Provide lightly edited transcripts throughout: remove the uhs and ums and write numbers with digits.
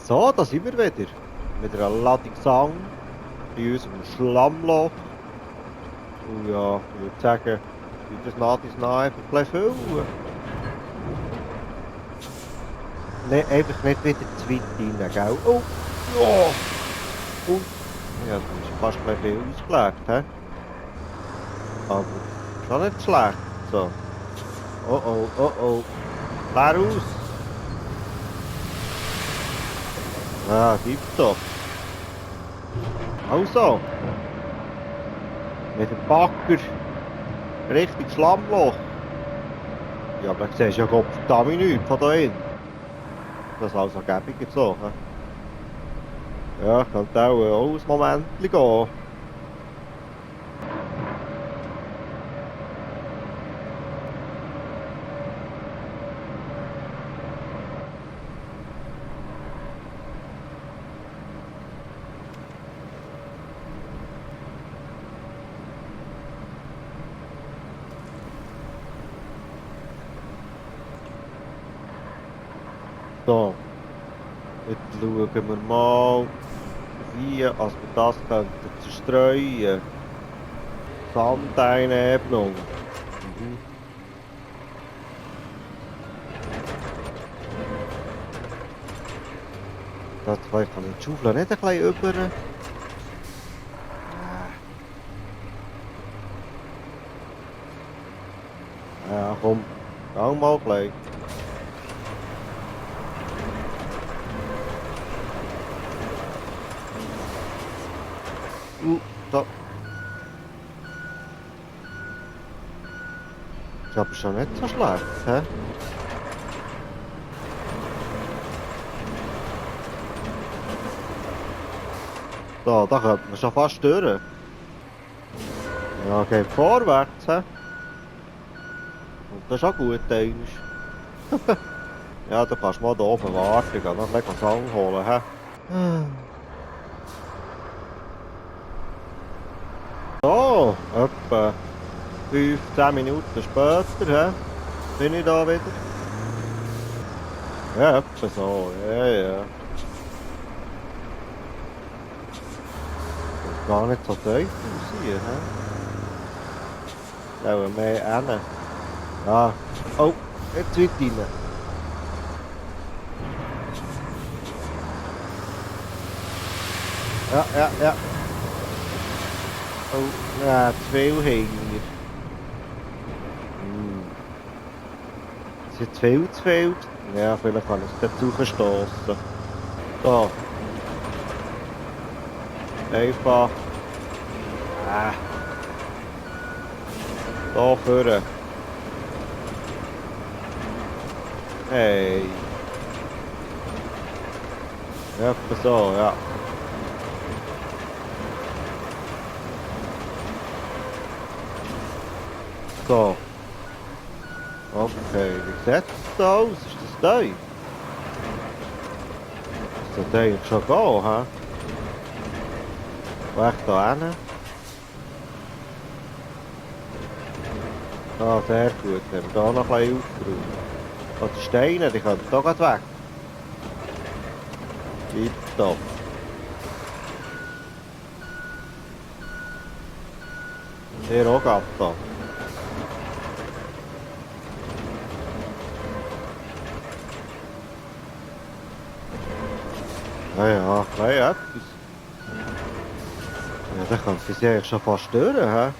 So, da sind wir wieder. Mit einer Ladung Sand in unserem Schlammloch. Und ja, ich würde sagen, das nach uns nach einfach ein bisschen füllen. Nee, einfach nicht wieder zu weit rein, gell? Oh, ja! Oh. Ja, das ist fast ein bisschen viel ausgeleert, hä? Aber schon nicht schlecht. So. Oh oh, oh oh. Leer aus! Ah, tipptopp. Also. Mit dem Bagger Richtung Schlammloch. Ja, aber du siehst ja Gott verdammt nichts von da hin. Das ist also gäbiger so. He? Ja, könnte auch ein Moment gehen. So, jetzt schauen wir mal, wie wir das könnten zerstreuen. Sandeinebnung. Mhm. Das vielleicht kann ich die Schaufel nicht ein bisschen über. Ja, komm, gang mal gleich. Da. Ist aber schon nicht so schlecht, hä? Da könnte man schon fast durch. Ja, geht vorwärts, hä? Und das ist auch gut, eigentlich. Ja, du kannst mal da oben warten, ich gehe noch ein bisschen Sand holen, hä? So, etwa 15 Minuten später, hä? Bin ich da wieder? Ja, etwa so, ja, ja. Das gar nicht so tief aus hier, hä? Da wollen wir mehr hin. Ja. Oh, jetzt weit rein. Ja, ja, ja. Oh, ja, zu viel Hänger. Ist jetzt viel zu viel? Ja, vielleicht kann ich es dazu stoßen. So. Einfach. Da vorne. Hey. Ja, etwa so, ja. So. Okay, wie sieht das aus? Ist das da? Das sollte eigentlich schon gehen, hä? Wo echt da hin? Ah, sehr gut. Dann haben wir hier noch ein bisschen aufgeräumt. Und die Steine, die können hier gleich weg. Tipptopp. Hier auch Gatta. Ja, klein etwas. Ja, dann könnte sie eigentlich schon fast durch, hä?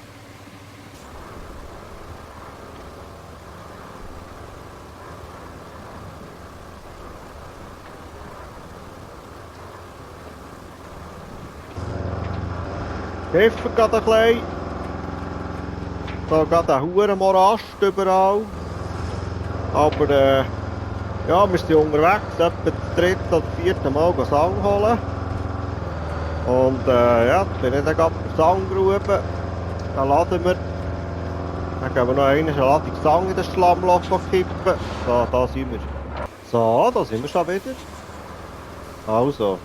Hilfe gerade ein bisschen. Da geht ein Hurenmorast überall. Aber ja, wir sind unterwegs, etwa das dritte oder vierte Mal Sand holen. Und ja, jetzt bin ich dann gerade bei der Sandgrube. Dann laden wir. Dann gehen wir noch eine Ladung Sand in das Schlammloch kippen. So, da sind wir. So, da sind wir schon wieder. Also.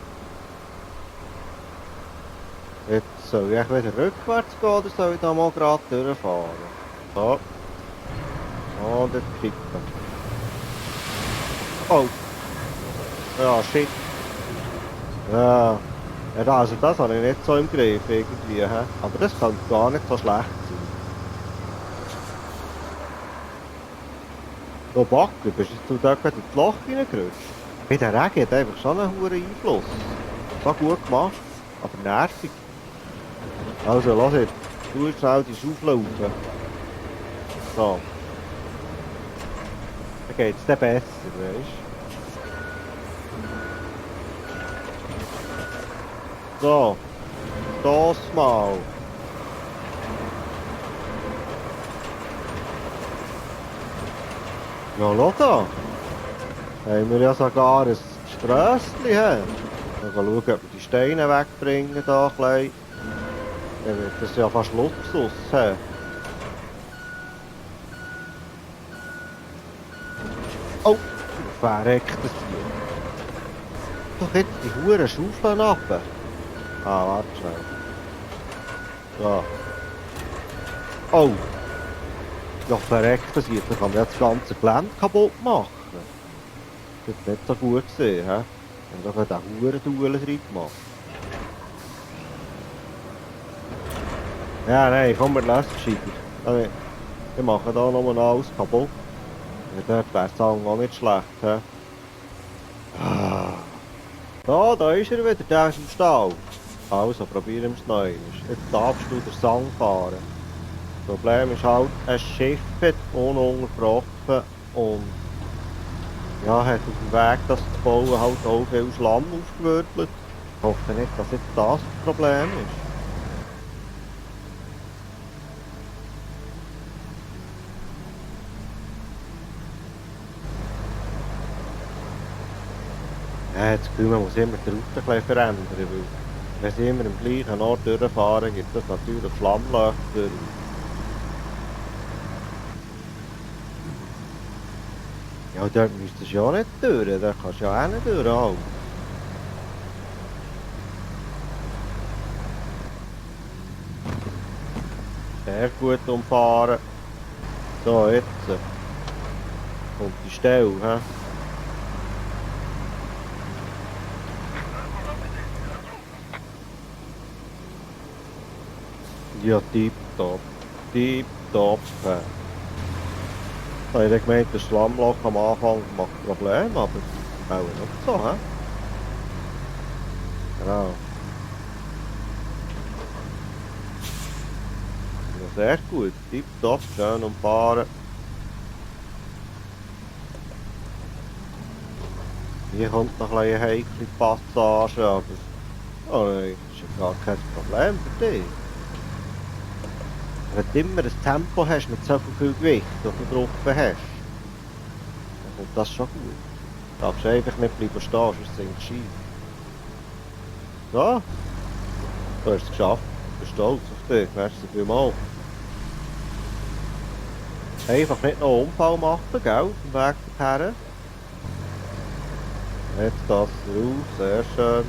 Jetzt soll ich wieder rückwärts gehen oder soll ich da mal gerade durchfahren? So. Und jetzt kippen. Oh. Ja, shit. Ja. Ja, also das habe ich nicht so im Griff irgendwie. He? Aber das könnte gar nicht so schlecht sein. So Backer, bist du da gerade ins Loch reingerutscht? Hey, der Regen hat einfach schon einen hohen Einfluss. So gut gemacht, aber nervig. Also, lass jetzt. Du schnell die Schaufel rauf. So. Dann geht es dann besser, weißt du? So. Das mal. Ja, schau da. Haben wir ja sogar ein Strösschen. Mal schauen, ob wir die Steine wegbringen da ein bisschen. Dann wird das ja fast Luxus. He? Oh, verreckt das hier. Doch jetzt die Huren Schaufeln runter. Ah, warte schnell. So. Oh. Ja, verreckt das hier. Dann kann man ja das ganze Gelände kaputt machen. Das wird nicht so gut gesehen, hä? Und dann hat er Huren Duellen reingemacht. Ja, nein, komm, wir lassen es gescheiter. Also, wir machen da nochmal alles kaputt. Ja, dort wäre es auch nicht schlecht, hä? Ah. Da ist er wieder, der ist im Stall. Also, probieren wir es noch einmal. Jetzt darfst du den Sang fahren. Das Problem ist halt, ein Schiff hat ununterbrochen und ja, hat auf dem Weg, das zu bauen, halt auch viel Schlamm aufgewirbelt. Ich hoffe nicht, dass jetzt das Problem ist. Ja, das Gefühl, man muss immer die Route ein bisschen verändern, weil wenn sie immer am gleichen Ort durchfahren, gibt es natürlich Schlammlöcher. Ja, dort müsstest du ja auch nicht durch, da kannst du ja auch nicht durch. Halt. Sehr gut umfahren. So, jetzt kommt die Stelle. He? Ja, tipptopp. Tipptopp. Ich habe gemeint, das Schlammloch am Anfang macht Probleme, aber auch nicht so, hä? Genau. Ja, sehr gut. Tipptopp, schön umfahren. Hier kommt noch eine heikle Passage, aber oh nein, das ist ja gar kein Problem für dich. Wenn du immer ein Tempo hast mit so viel Gewicht, das du drauf hast, dann kommt das schon gut. Du darfst einfach nicht bleiben stehen, sonst sind sie schief. So, du hast es geschafft. Ich bin stolz auf dich, merci vielmals. Einfach nicht noch einen Unfall machen, gell, auf dem Weg dorthin. Jetzt das rauf, sehr schön.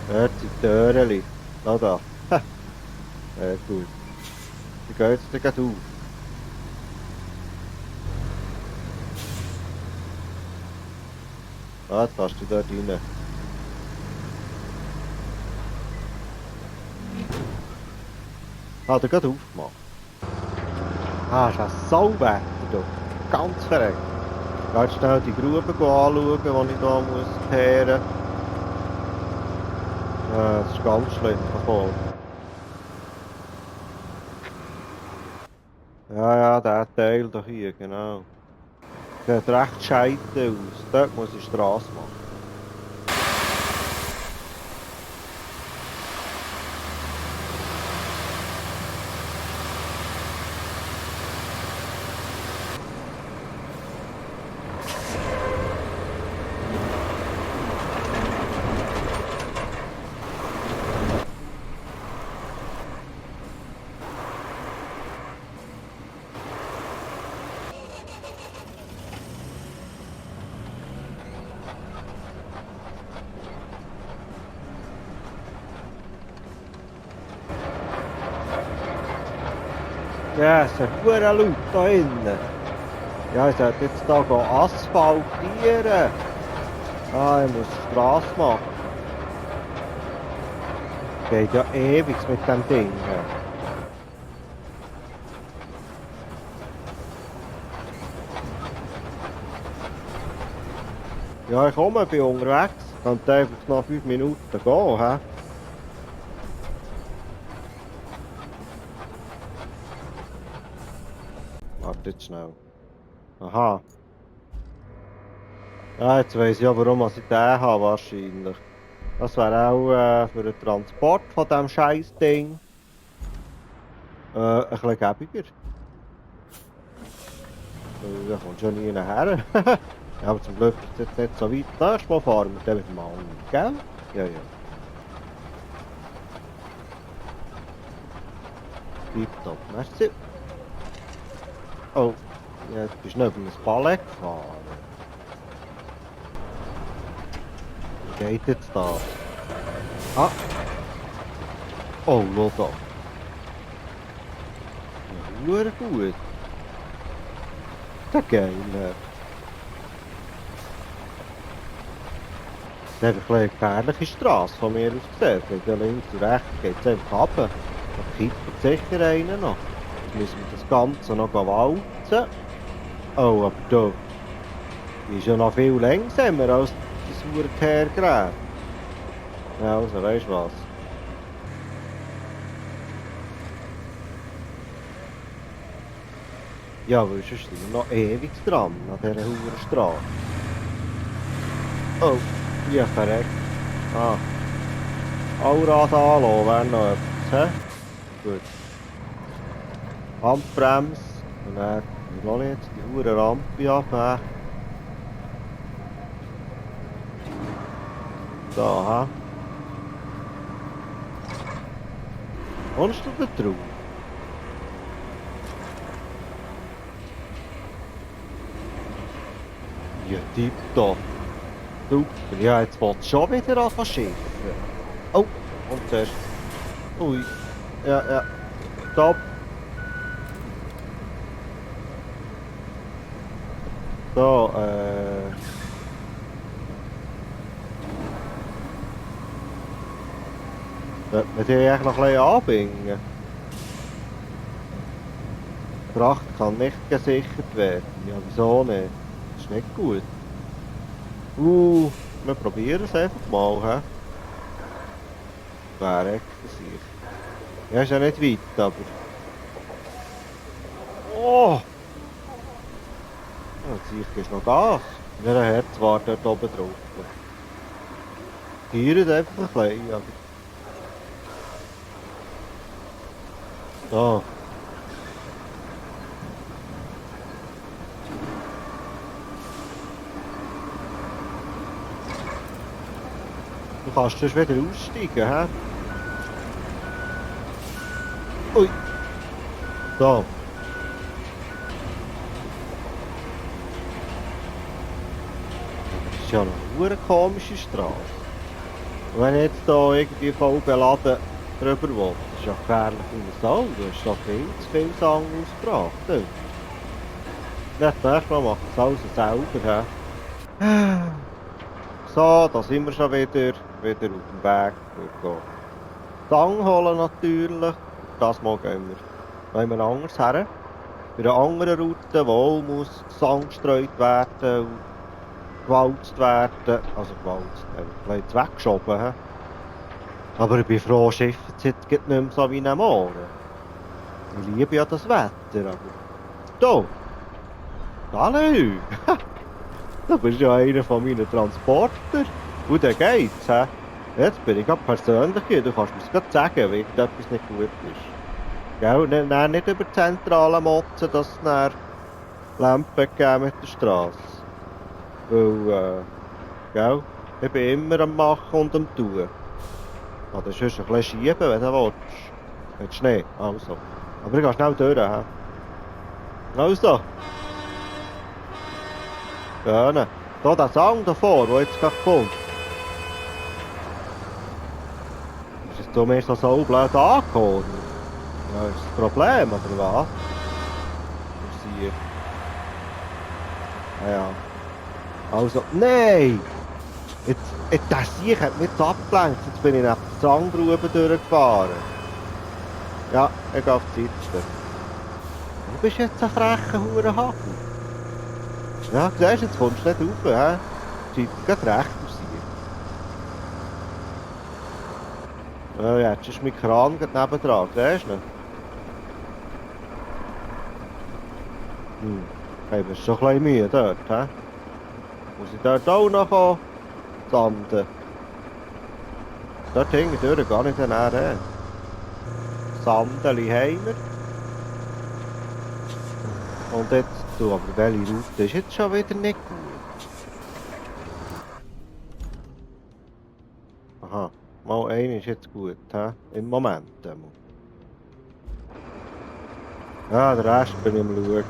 Dort sind die Türen. Na da. Sehr gut. Wie geht es dir gerade auf? Ah, jetzt kannst du dort rein. Ah, der gerade aufgemacht. Ah, ist ein Sauwetter hier. Ganz verreckt. Ich werde schnell die Grube anschauen, die ich hier muss kehren. Ja, das ist ganz schlimm. Ja, der Teil da hier, genau. Sieht recht scheide aus. Dort muss ich Straße machen. Ja, es ist verdammt laut da innen. Ja, ich sollte jetzt hier asphaltieren. Ah, ich muss Straße machen. Geht ja ewig mit dem Ding. Ja, ich komme, bin unterwegs. Könnte einfach noch 5 Minuten gehen, hä? Warte jetzt schnell. Aha. Ja, jetzt weiss ich ja, warum ich den habe, wahrscheinlich. Das wäre auch für den Transport von diesem Scheiß-Ding ein bisschen gäbiger. Da kommst du ja nie her. Ja, aber zum Glück ist es jetzt nicht so weit. Nächstes Mal fahren wir dann wieder mal an, gell? Ja, ja. Tipptopp, merci. Oh, jetzt bist du nicht über ein Palais gefahren. Wie geht jetzt da? Ah! Oh, schau da. Ja, sehr gut. Das ist geil. Das ist einfach eine gefährliche Straße von mir aus gesehen. Geht ja links und rechts, geht es einfach runter. Da kippt sicher einer noch. Jetzt müssen wir das Ganze noch walzen. Oh, aber da ist ja noch viel langsamer als das Uhrteergerät. Ja, also weißt du was? Ja, weil sonst sind wir noch ewig dran an dieser Hurenstraße. Oh, ja, verreckt. Ah. Allrad anlassen wäre noch etwas, hä? Gut. Handbremse. Und dann, wie noch nicht, die hure Rampe ab. Da, hä? Kommst du da drauf? Ja, tipptopp. Super. Ja, jetzt will es schon wieder anfangen schiffen. Oh, und zuerst. Ui. Ja, ja. Stopp. So, sollte man die eigentlich noch ein bisschen anbringen? Die Fracht kann nicht gesichert werden. Ja, wieso nicht? Das ist nicht gut. Wir probieren es einfach mal, hä? Wäre sicher. Ja, ist ja nicht weit, aber... Oh! Ja, jetzt gibst noch Gas. Ja, der Herz war dort oben drauf. Giert einfach ein bisschen, aber... So. Du kannst sonst wieder aussteigen, hä? Ui! So. Das ist ja eine komische Straße. Und wenn ich jetzt hier irgendwie voll beladen drüber will, das ist ja gefährlich in der Sau. Du hast da viel zu viel Sang ausgebracht. Das nächste Mal macht es alles selber, hä? So, da sind wir schon wieder auf dem Weg. Wir gehen Sang holen natürlich. Das Mal gehen wir noch jemand anders her. Bei einer anderen Route, wo muss Sang gestreut werden und gewalzt werden. Also gewalzt, ein bisschen weggeschoben. He? Aber ich bin froh, Schiff jetzt nicht mehr so wie am Morgen. Ich liebe ja das Wetter, aber... Da! Hallo! Du bist ja einer von meinen Transportern. Und dann geht's, hä? Jetzt bin ich gerade persönlich hier. Du kannst mir es gerade sagen, wenn irgendetwas nicht gut ist. Gell? Nicht über die Zentrale motzen, dass es dann Lampen gegeben mit der Straße. Weil, gell? Ich bin immer am Machen und am Tun. Oder sonst ein bisschen schieben, wenn du willst. Mit Schnee, also. Aber ich gehe schnell durch, hä? Also. Gerne. Da der Song davor, der jetzt gleich kommt. Ist es mir so blöd angekommen? Ja, ist das Problem, oder was? Ich sehe. Ja. Also, nein! Das Sieg hat mich jetzt abgelenkt. Jetzt bin ich nach der Sandgrube durchgefahren. Ja, ich gehe auf die Seite. Du bist jetzt ein frecher Hurenhaken. Ja, siehst du, jetzt kommst du nicht rauf, hä? Die Zeit geht recht aus hier. Ja, jetzt ist mein Kran gerade nebendran, siehst du ihn? Ich bin schon ein bisschen müde dort, hä? Muss ich dort auch noch sanden? Dort hinten durch gar nicht näher hin. Sandeli haben wir. Und jetzt, du, aber welche Route ist jetzt schon wieder nicht gut? Aha, mal eine ist jetzt gut, hä? Im Moment. Ja, der Rest bin ich am Schauen.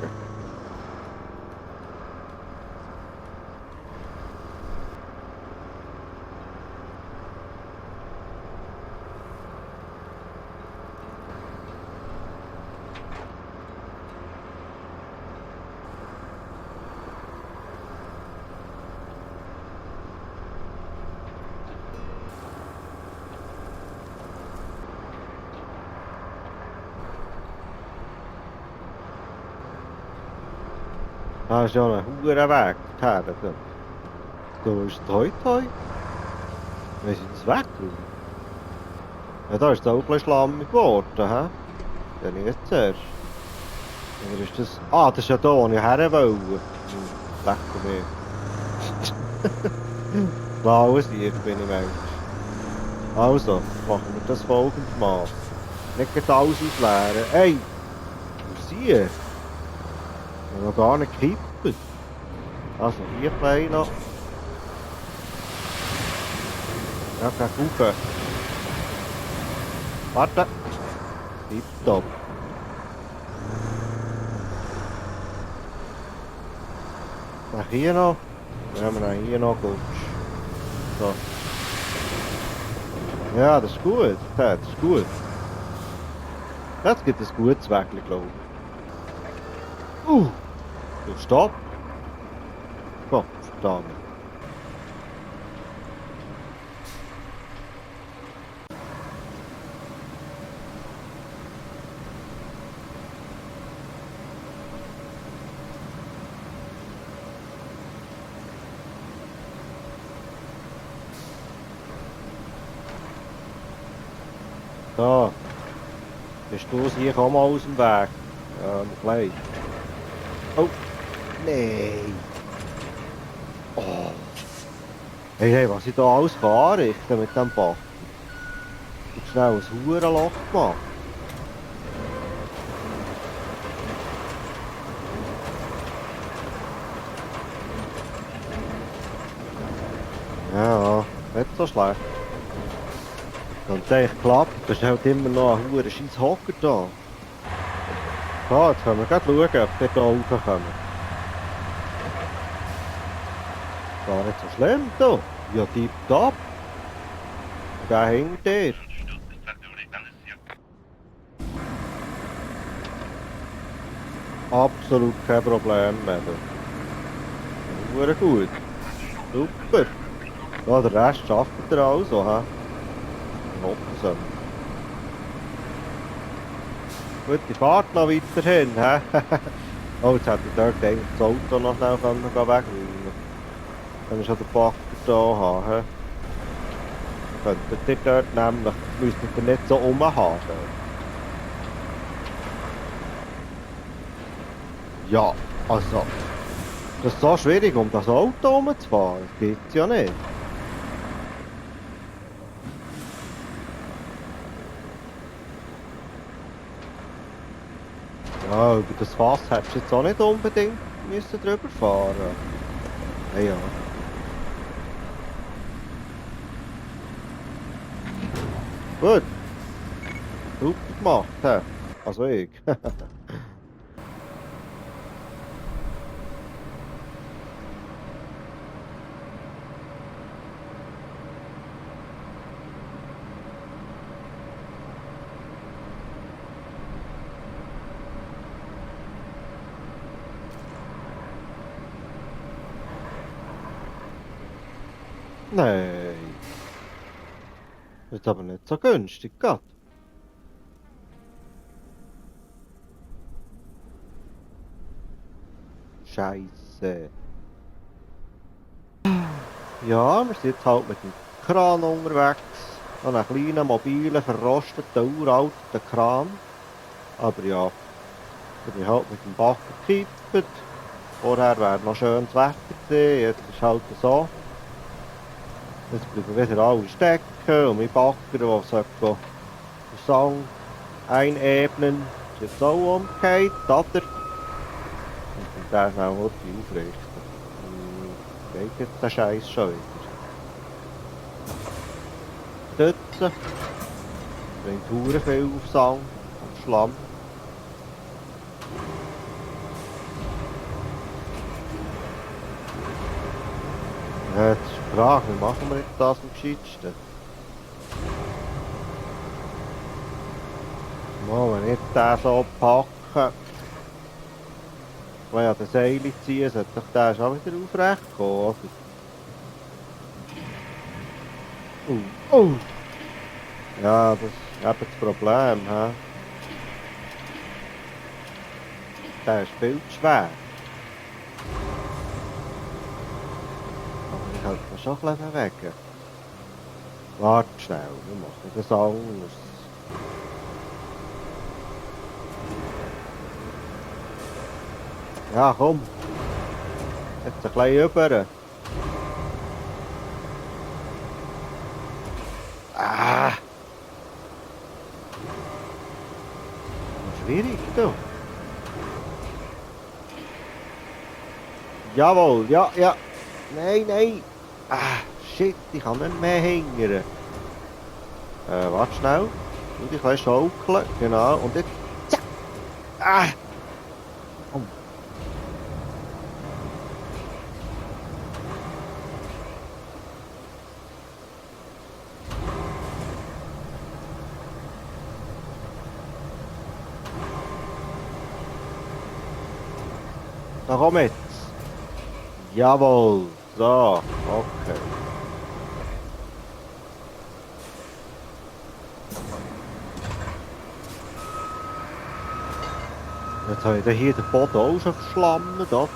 Da ist ja noch ein hoher Weg dorthin. Da ist Toi Toi. Wie ist das weg? Ja, da ist es auch ein bisschen schlammig geworden, hä? Dann nicht zuerst. Oder ist das... Ah, das ist ja da, wo ich her wollte. Leck mir. Blau ist ich bin ich manchmal. Also, machen wir das folgendermaßen. Nicht gleich alles ausleeren. Ey! Wo sind wir? Noch gar nicht kippen. Also hier klein noch. Ja, geh rauf. Warte. Tipptopp. Nach hier noch. Dann haben wir dann hier noch gut. So. Ja, das ist gut. Das ist gut. Jetzt gibt es ein gutes Wägel, glaube ich. Du, stopp. Gott verdammt. Da. Bist du hier auch mal aus dem Weg? Ja, noch gleich. Oh. Nein. Oh. Hey, was ich da alles kann anrichten mit dem Bach. Ich schnell ein Hurenloch gemacht. Ja, nicht so schlecht. Wenn es eigentlich klappt, dann ist halt immer noch ein huren scheiß Hocker da. So, jetzt können wir gleich schauen, ob wir da raufkommen. Gar nicht so schlimm da. Ja, tipptopp. Der hinter dir. Absolut kein Problem mehr. Sehr gut. Super. Ja, der Rest schafft er also, hä? Hoffen. Gute Fahrt noch weiterhin, hä? Oh, jetzt hätte ich dort eigentlich das Auto noch schnell wegräumen. Wenn ich schon den Bagger da habe, hä? Könntet ihr dort nämlich, müsstet ihr nicht so rumhaben. Ja, also, das ist so schwierig, um das Auto rumzufahren. Das gibt's ja nicht. Ja, über das Fass hättest du jetzt auch nicht unbedingt müssen drüber fahren. Ja, ja. Gut. Super gemacht, hä? Also ich. Nein. Das ist aber nicht so günstig, Gott. Scheiße. Ja, wir sind jetzt halt mit dem Kran unterwegs. An einem kleinen, mobilen, verrosteten, uralten Kran. Aber ja, ich bin halt mit dem Bagger gekippt. Vorher wäre noch schönes Wetter gewesen, jetzt ist halt so. Jetzt bleiben wieder alle stecken und mein Bagger, der sollte den Song einebnen, ist jetzt auch umgekehrt, oder? Und der schnell aufrichten. Geht jetzt der Scheiß schon wieder. Stützen, bringt hure viel auf Sand und Schlamm. Jetzt ist die Frage, wie machen wir jetzt das am gescheitsten? Mal, wenn ich den so packe, wenn ich an den Seilen ziehe, sollte doch der schon wieder aufrecht gehen, oder? Oh. Ja, das ist eben das Problem, hä? Der ist viel zu schwer. Aber ich halte ihn schon ein bisschen bewegen. Warte schnell, wir machen das anders. Ja, komm. Jetzt ein bisschen rüber. Ah! Schwierig, du. Jawohl, ja, ja. Nein, nein. Ah, shit, ich kann nicht mehr hingern. Warte schnell. Und ich kann schaukeln. Genau. Und jetzt. Zack. Ah! Komm. Da komm jetzt. Jawohl. So, okay. Jetzt habe ich hier den Boden auch schon verschlammt, oder?